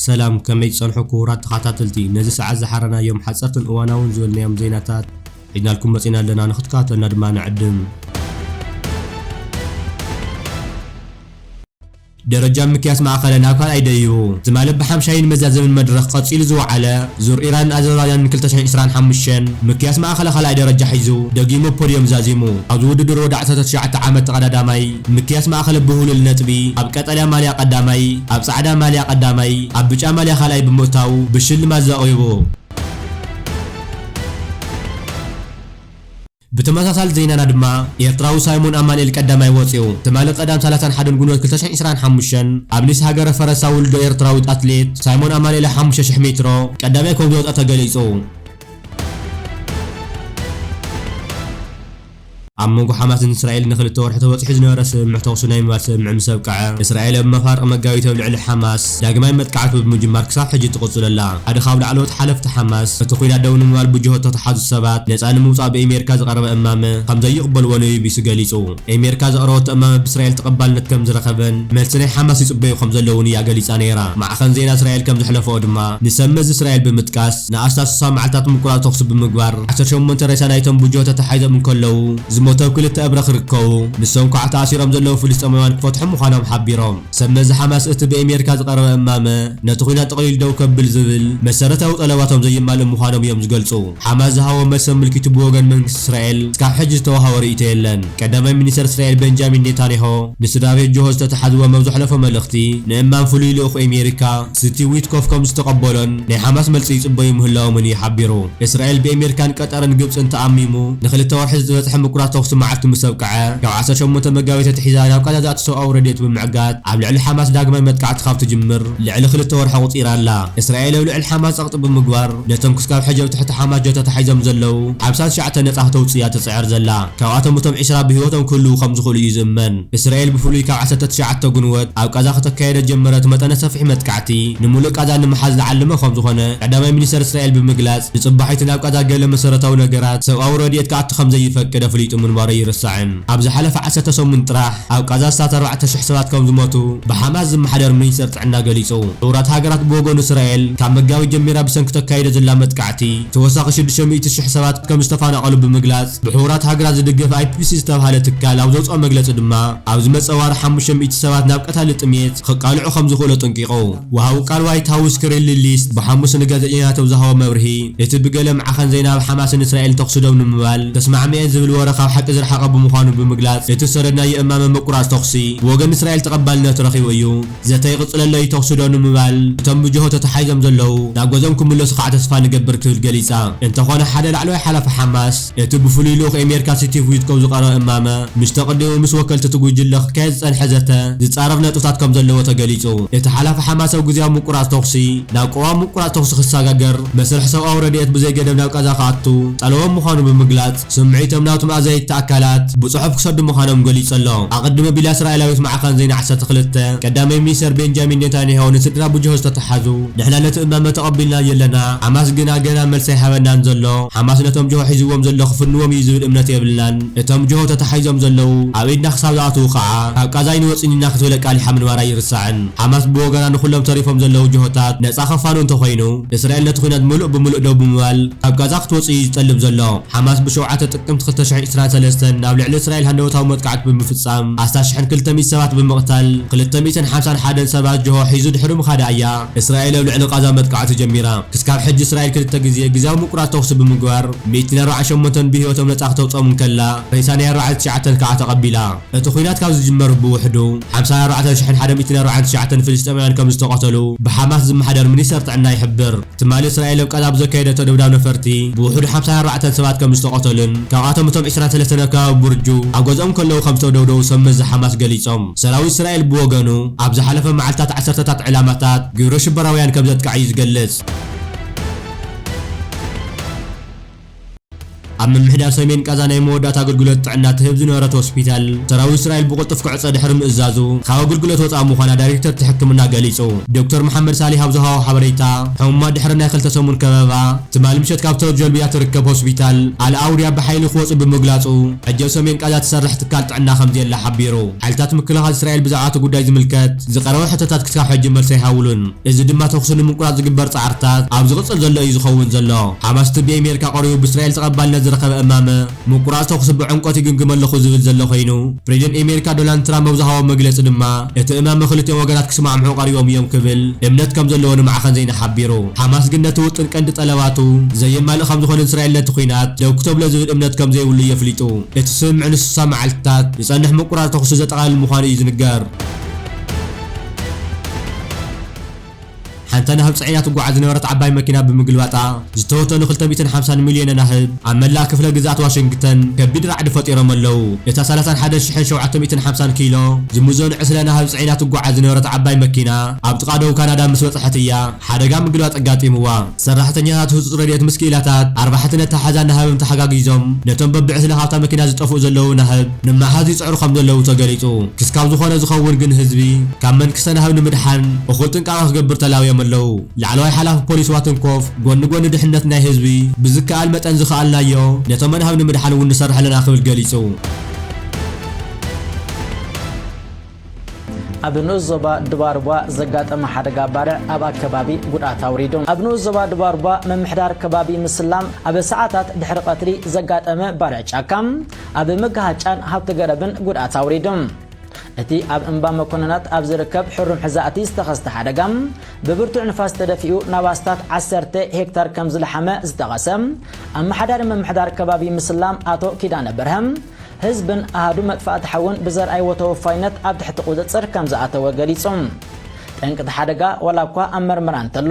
ሰላም፣ ከመይ ትጸንሑ ክቡራት ተኸታተልቲ? ነዚ ሰዓት ዝሓረናዮም ሓጸርትን እዋናውን ዝበልናዮም ዜናታት ሒዝናልኩም መጺና ኣለና፣ ንኽትከታተሉና ድማ ንዕድም። ደረጃ ምክያስ ማእኸለ ናብ ካልኣይ ደይቡ። ትማሊ ብሓምሻይን መዛዘምን መድረኽ ቀጺሉ ዝወዓለ ዙር ኢራንን ኣዘርባጃንን ክልተ ሽሕን ዕስራን ሓሙሽተን ምክያስ ማእኸለ ካልኣይ ደረጃ ሒዙ ደጊሙ ፖድዮም ዛዚሙ። ኣብዚ ውድድር ወዲ ዓሰርተ ትሽዓተ ዓመት ተቐዳዳማይ ምክያስ ማእኸለ ብህሉል ነጥቢ ኣብ ቀጠልያ ማልያ ቀዳማይ፣ ኣብ ጻዕዳ ማልያ ቀዳማይ፣ ኣብ ብጫ ማልያ ካልኣይ ብምእታው ብሽልማት ዘቕሪቡ። ብተመሳሳሊ ዜናና ድማ ኤርትራዊ ሳይሞን ኣማኑኤል ቀዳማይ ወጺኡ። ትማሊ ቀዳም ሰላሳን ሓደን ግንቦት ክልተ ሽሕን ዕስራን ሓሙሽተን ኣብ ኒስ ሃገረ ፈረንሳ ውልዶ ኤርትራዊ ኣትሌት ሳይሞን ኣማኑኤል ሓሙሽተ ሽሕ ሜትሮ ቀዳማይ ከም ዝወጸ ተገሊጹ። ኣብ መንጎ ሓማስን እስራኤልን ንክልተ ወርሒ ተበጺሑ ዝነበረ ስምምዕ ተኹሲ ናይ ምባል ስምምዕ ምስ ኣብቅዐ፣ እስራኤል ኣብ መፋርቕ መጋቢት ኣብ ልዕሊ ሓማስ ዳግማይ መጥቃዕቲ ብምጅማር ክሳብ ሕጂ ትቕጽሎ ኣላ። ሓደ ካብ ላዕለዎት ሓለፍቲ ሓማስ፣ እቲ ኲናት ደው ንምባል ብጅሆ እተተሓዙ ሰባት ነጻ ንምውጻእ ብኤሜሪካ ዝቐረበ እማመ ከም ዘይቕበልዎ ንቢቢሲ ገሊጹ። ኤሜሪካ ዘቕረበቶ እማመ ብእስራኤል ተቐባልነት ከም ዝረኸበን መልሲ ናይ ሓማስ ይጽበዩ ከም ዘለውን እያ ገሊጻ ነይራ። ማዕኸን ዜና እስራኤል ከም ዘሕለፈኦ ድማ ንሰብ መዚ እስራኤል ብምጥቃስ ንኣስታት ስሳ መዓልታት ምቁራጽ ተኹሲ ብምግባር ዓሰርተ ሸሞንተ ሬሳ ናይቶም ብጅሆ ተታሒዞም እንከለዉ ዝሞተው ክልተ እብረ ክርከቡ፣ ንሶም ከዓ ተኣሲሮም ዘለዉ ፍልስጤማውያን ክፈትሑ ምዃኖም ሓቢሮም። ሰብ መዚ ሓማስ እቲ ብኤሜሪካ ዝቐረበ እማመ ነቲ ኲናት ጠቕሊሉ ደው ከብል ዝብል መሰረታዊ ጠለባቶም ዘየማልኡ ምዃኖም እዮም ዝገልጹ። ሓማስ ዝሃቦ መልሲ ኣመልኪቱ ብወገን መንግስቲ እስራኤል እስካብ ሕጂ ዝተዋሃቦ ርእይቶ የለን። ቀዳማይ ሚኒስተር እስራኤል ቤንጃሚን ኔታንያሆ ንስድራ ቤት ጅሆ ዝተተሓዝዎም ኣብ ዘሕለፎ መልእኽቲ፣ ንእማም ፍሉይ ልኡኽ ኣሜሪካ ስቲቭ ዊትኮፍ ከም ዝተቐበሎን ናይ ሓማስ መልሲ ይጽበዩ ምህላዎምን እዩ ሓቢሩ። እስራኤል ብኤሜሪካን ቀጠርን ግብጽን ተኣሚሙ ንክልተ ወርሒ ዝበጽሐ ምቁራጽ ተኹሲ መዓልቲ ምስ ኣብቅዐ፣ ካብ ዓሰርተ ሸሞንተ መጋቢት ኣትሒዛ ናብ ቀዛ ዝኣቱ ሰብኣዊ ረድኤት ብምዕጋት ኣብ ልዕሊ ሓማስ ዳግማይ መጥቃዕቲ ካብ ትጅምር ልዕሊ ክልተ ወርሒ ኣቑጺራ ኣላ። እስራኤል ኣብ ልዕሊ ሓማስ ጸቕጢ ብምግባር ነቶም ክስካብ ሕጂ ኣብ ትሕቲ ሓማስ ጆ ተታሒዞም ዘለዉ ሓምሳ ትሽዓተ ነጻ ክተውጽእ እያ ትጽዕር ዘላ። ካብኣቶም እቶም ዕስራ ብህይወቶም ክህልዉ ከም ዝኽእሉ እዩ ዝእመን። እስራኤል ብፍሉይ ካብ ዓሰርተ ትሽዓተ ግንቦት ኣብ ቃዛ ከተካየደ ጀመረት መጠነ ሰፊሕ መጥቃዕቲ ንምሉእ ቃዛ ንምሓዝ ዝዓለመ ከም ዝኾነ ቀዳማይ ሚኒስተር እስራኤል ብምግላጽ፣ ንጽባሒቲ ናብ ቃዛ ገለ መሰረታዊ ነገራት ሰብኣዊ ረድኤት ክኣቱ ከም ዘይፈቅድ ኣፍሊጡ ምንባሩ ኣይርሳዕን። ኣብ ዝሓለፈ ዓሰርተ ሰሙን ጥራሕ ኣብ ቃዛ ኣስታት ኣርባዕተ ሽሕ ሰባት ከም ዝሞቱ ብሓማስ ዝመሓደር ሚኒስተር ጥዕና ገሊጹ። ሕቡራት ሃገራት ብወገኑ እስራኤል ካብ መጋቢት ጀሚራ ብሰንኪ ተካይዶ ዘላ መጥቃዕቲ ተወሳኺ ሽዱሽተ ሚእቲ ሽሕ ሰባት ከም ዝተፈናቐሉ ብምግላጽ፣ ብሕቡራት ሃገራት ዝድገፍ ኣይፒሲ ዝተባህለ ትካል ኣብ ዘውፅኦ መግለፂ ድማ፣ ኣብ ዝመፀ ዋርሒ ሓሙሽተ ሚእቲ ሰባት ናብ ቀታሊ ጥሜት ክቃልዑ ከም ዝኽእሉ ኣጠንቂቑ። ወሃቢ ቃል ዋይት ሃውስ ክሪን ሊሊስት ብሓሙስ ንጋዜጠኛታት ኣብ ዝሃቦ መብርሂ፣ እቲ ብገለ ማዕኸን ዜና ኣብ ሓማስን እስራኤልን ተኹሲ ደው ንምባል ተስማዕሚዐን ዝብል ወረ ካብ ሓቂ ዝረሓቐ ብምዃኑ ብምግላጽ፣ እቲ ዝሰደድናዮ እማመ ምቁራጽ ተኹሲ ብወገን እስራኤል ተቐባልነት ረኺቡ እዩ። ዘተ ይቕጽለሎ እዩ ተኹሲ ዶ ንምባል፣ እቶም ብጅሆ ተታሒዞም ዘለዉ ናብ ገዝኦም ክምለሱ ከዓ ተስፋ ንገብር ክብል ገሊጻ። እንተኾነ ሓደ ላዕለዋይ ሓላፊ ሓማስ፣ እቲ ብፍሉይ ልኡኽ ኣሜሪካ ስቲቭ ዊትኮፍ ዝቐረበ እማመ፣ ምስ ተቐደሙ ምስ ወከልቲ እቲ ጉጅለ ክካየድ ዝጸንሐ ዘተ ዝጻረር ነጥብታት ከም ዘለዎ ተገሊጹ። እቲ ሓላፊ ሓማስ ኣብ ግዜያዊ ምቁራጽ ተኹሲ ናብ ቅዋም ምቁራጽ ተኹሲ ክሰጋገር፣ መስርሕ ሰብኣዊ ረድኤት ብዘይገደብ ናብ ቃዛ ክኣቱ ጠለቦም ምዃኑ ብምግላጽ፣ ስምዒቶም ናብቶም ኣዘየድቲ ኣካላት ብጽሑፍ ክሰዱ ምዃኖም ገሊጹ ኣሎ። ኣቐድመ ቢላ እስራኤላዊት ማዕኸን ዜና ዓሰርተ ክልተ፣ ቀዳማይ ሚኒስተር ቤንጃሚን ኔታንያሁ ንስድራ ብጅሆ ዝተተሓዙ፣ ንሕና ነቲ እማመ ተቐቢልናዮ ኣለና፣ ሓማስ ግና ገና መልሲ ኣይሃበናን ዘሎ። ሓማስ ነቶም ጅሆ ሒዝዎም ዘሎ ክፍንዎም እዩ ዝብል እምነት የብልናን። እቶም ጅሆ ተታሒዞም ዘለዉ ኣብ ኢድና ክሳብ ዝኣትዉ ከዓ ካብ ቃዛ ኣይንወጽእን ኢና ክትብል ኣቃሊሓ ምንባራ ኣይርሳዕን። ሓማስ ብወገና ንኹሎም ተሪፎም ዘለዉ ጅሆታት ነጻ ከፋኑ እንተኾይኑ፣ እስራኤል ነቲ ኲናት ምሉእ ብምሉእ ደው ብምባል ካብ ቃዛ ክትወጽእ እዩ ዝጠልብ ዘሎ። ሓማስ ብሸውዓተ ጥቅምቲ ክልተ ሽሕን ዕስራን ሰለስተን ኣብ ልዕሊ እስራኤል ሃንደበታዊ መጥቃዕቲ ብምፍጻም፣ ኣስታት ሽሕን ክልተ ሚእቲ ሰባት ብምቕታል፣ ክልተ ሚእትን ሓምሳን ሓደን ሰባት ጅሆ ሒዙ ድሕሪ ምኻዳ እያ እስራኤል ኣብ ልዕሊ ቃዛ መጥቃዕቲ ጀሚራ። ክስካብ ሕጂ እስራኤል ክልተ ግዜ ግዜያዊ ምቁራጽ ተኹሲ ብምግባር፣ ሚእትን ኣርባዓን ሸሞንተን ብህይወቶም ነጻ ክተውጽኦም እንከላ፣ ሬሳ ናይ ኣርባዓን ትሽዓተን ከኣ ተቐቢላ። እቲ ኲናት ካብ ዝጅመር ብውሕዱ ሓምሳ ኣርባዕተ ሽሕን ሓደ ሚእትን ኣርባዓን ትሽዓተን ፍልስጤማውያን ከም ዝተቐተሉ ብሓማስ ዝመሓደር ሚኒስተር ጥዕና ይሕብር። ትማሊ እስራኤል ኣብ ቃዛ ብዘካየደቶ ደብዳብ ነፈርቲ ብውሕዱ ሓምሳ ኣርባዕተ ሰባት ከም ዝተቐተሉን ካብኣቶም እቶም ዕስራን ሰለስተን ኣብ ከባቢ ቡርጁ ኣብ ገዝኦም ከለዉ ከም ዝተደብደቡ ሰብ መዚ ሓማስ ገሊጾም። ሰራዊት እስራኤል ብወገኑ ኣብ ዝሓለፈ መዓልታት ዓሰርተታት ዕላማታት ግብረ ሽበራውያን ከም ዘጥቅዐ እዩ ዝገልጽ። ኣብ ምምሕዳር ሰሜን ቃዛ ናይ መወዳእታ ኣገልግሎት ጥዕና ትህብ ዝነበረት ሆስፒታል፣ ሰራዊት እስራኤል ብቕልጡፍ ክዕጸ ድሕሪ ምእዛዙ፣ ካብ ኣገልግሎት ወጻኢ ምዃና ዳይሬክተር እቲ ሕክምና ገሊጹ። ዶክተር መሓመድ ሳሊህ ኣብ ዝሃቦ ሓበሬታ፣ ሕሙማት ድሕሪ ናይ ክልተ ሰሙን ከበባ፣ ትማሊ ምሸት ካብ ተወ ጀልብያ ትርከብ ሆስፒታል ኣል ኣውሪያ ብሓይሊ ክወጹ ብምግላጹ፣ ሕጂ ኣብ ሰሜን ቃዛ ትሰርሕ ትካል ጥዕና ከም ዘየላ ሓቢሩ። ሓይልታት ምክልኻል እስራኤል ብዛዕባ እቲ ጉዳይ ዝምልከት ዝቐረበ ሕቶታት ክሳብ ሕጂ መልሲ ኣይሃብሉን። እዚ ድማ ተኹሲ ንምቁራጽ ዝግበር ጻዕርታት ኣብ ዝቕጽል ዘሎ እዩ ዝኸውን ዘሎ። ሓማስ እቲ ብኣሜሪካ ቀሪቡ ብእስራኤል ተቐባልነት ዝረኸበ እማመ፣ ምቁራጽ ተኹሲ ብዕምቆት ይግምግም ኣለኹ ዝብል ዘሎ ኮይኑ፣ ፕሬዚደንት ኣሜሪካ ዶናልድ ትራምፕ ኣብ ዝሃቦ መግለጺ ድማ፣ እቲ እማመ ክልቲኦም ወገናት ክስማዕምዑ ቀሪቦም እዮም ክብል እምነት ከም ዘለዎ ንማዕኸን ዜና ሓቢሩ። ሓማስ ግን ነቲ ውጥን ቀንዲ ጠለባቱ ዘየማልእ ከም ዝኾነ፣ እስራኤል ነቲ ኲናት ደው ክተብሎ ዝብል እምነት ከም ዘይብሉ እዩ ኣፍሊጡ። እቲ ስምምዕ ንስሳ መዓልትታት ዝጸንሕ ምቁራጽ ተኹሲ ዘጠቓልል ምዃኑ እዩ ዝንገር። ሓንቲ ናህብ ጽዒና ትጓዓዝ ዝነበረት ዓባይ መኪና ብምግልባጣ ዝተወተኑ ክልተ ሚእትን ሓምሳን ሚልዮን ናህብ ኣብ መላእ ክፍለ ግዝኣት ዋሽንግተን ከቢድ ራዕዲ ፈጢሮም ኣለዉ። እታ ሰላሳን ሓደን ሽሕን ሸውዓተ ሚእትን ሓምሳን ኪሎ ዝምዘኑ ዕስለ ናህብ ጽዒና ትጓዓዝ ዝነበረት ዓባይ መኪና ኣብ ጥቓ ደቡብ ካናዳ ምስ በጽሐት እያ ሓደጋ ምግልባጥ ኣጋጢምዋ። ሰራሕተኛታት ህጹጽ ረድኤት ምስ ክኢላታት ኣርባሕቲ ነተሓዛ ናህብም ተሓጋጊዞም ነቶም በብዕስለ ካብታ መኪና ዝጠፍኡ ዘለዉ ናህብ ንምሓዝ ይጽዕሩ ከም ዘለዉ ተገሊጹ። ክስካብ ዝኾነ ዝኸውን ግን ህዝቢ ካብ መንክሰ ናህብ ንምድሓን እኹል ጥንቃቐ ክገብር ተላብዮም ኣለዉ። ላዕለዋይ ሓላፊ ፖሊስ ዋትንኮፍ፣ ጎኒ ጎኒ ድሕነት ናይ ህዝቢ፣ ብዝከኣል መጠን ዝኸኣልናዮ ነቶም ኣናህብ ንምድሓን እውን ንሰርሕ ኣለና ክብል ገሊጹ። ኣብ ንኡስ ዞባ ድባርቧ ዘጋጠመ ሓደጋ ባርዕ ኣብ ኣከባቢ ጉድኣት ኣውሪዱ። ኣብ ንኡስ ዞባ ድባርቧ ምምሕዳር ከባቢ ምስላም ኣብ ሰዓታት ድሕሪ ቀትሪ ዘጋጠመ ባርዕ ጫካ ኣብ መጋሃጫን ሃብቲ ገረብን ጉድኣት ኣውሪዱ። እቲ ኣብ እምባ መኮነናት ኣብ ዝርከብ ሕሩም ሕዛእቲ ዝተኸስተ ሓደጋ፣ ብብርቱዕ ንፋስ ተደፊኡ ናብ ኣስታት ዓሰርተ ሄክታር ከም ዝለሓመ ዝጠቐሰ ኣመሓዳሪ ምምሕዳር ከባቢ ምስላም ኣቶ ኪዳነ በርሀ፣ ህዝብን ኣሃዱ መጥፋእቲ ሓውን ብዘርኣይዎ ተወፋይነት ኣብ ትሕቲ ቁጽጽር ከም ዝኣተወ ገሊጹ። ጠንቂ እቲ ሓደጋ ዋላ እኳ ኣብ መርመራ እንተሎ፣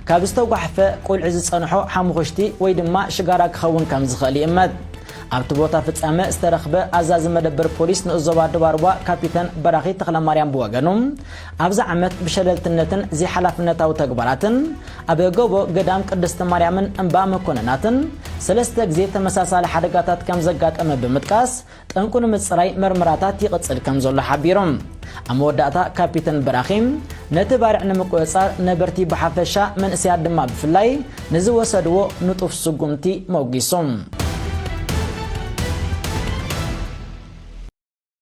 ካብ ዝተጓሕፈ ቁልዒ ዝጸንሖ ሓሙኽሽቲ ወይ ድማ ሽጋራ ክኸውን ከም ዝኽእል ይእመት። ኣብቲ ቦታ ፍጻመ ዝተረኽበ ኣዛዚ መደበር ፖሊስ ንኡስ ዞባ ድባርቧ ካፒተን በራኺ ተኽለማርያም ብወገኑ፣ ኣብዚ ዓመት ብሸለልትነትን ዘይሓላፍነታዊ ተግባራትን ኣብ ጎቦ ገዳም ቅድስቲ ማርያምን እምባ መኮነናትን ሰለስተ ግዜ ተመሳሳሊ ሓደጋታት ከም ዘጋጠመ ብምጥቃስ፣ ጠንቁ ንምጽራይ መርመራታት ይቕጽል ከም ዘሎ ሓቢሩ። ኣብ መወዳእታ ካፒተን በራኺ፣ ነቲ ባርዕ ንምቁጽጻር ነበርቲ ብሓፈሻ መንእሰያት ድማ ብፍላይ ንዝወሰድዎ ንጡፍ ስጉምቲ መጒሱ።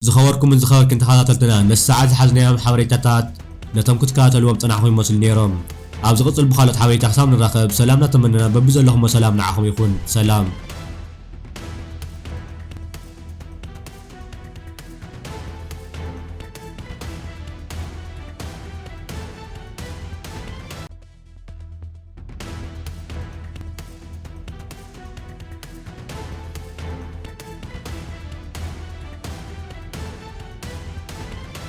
ዝኸበርኩምን ዝኸበርክን ተኸታተልትና፣ ነቲ ሰዓት ዝሓዝናዮም ሓበሬታታት ነቶም ክትከታተልዎም ጸናሕኩም ይመስሉ ነይሮም። ኣብ ዝቕጽል ብኻልኦት ሓበሬታ ክሳብ ንራኸብ፣ ሰላም እናተመነና በብዘለኹሞ ሰላም ንዓኹም ይኹን። ሰላም።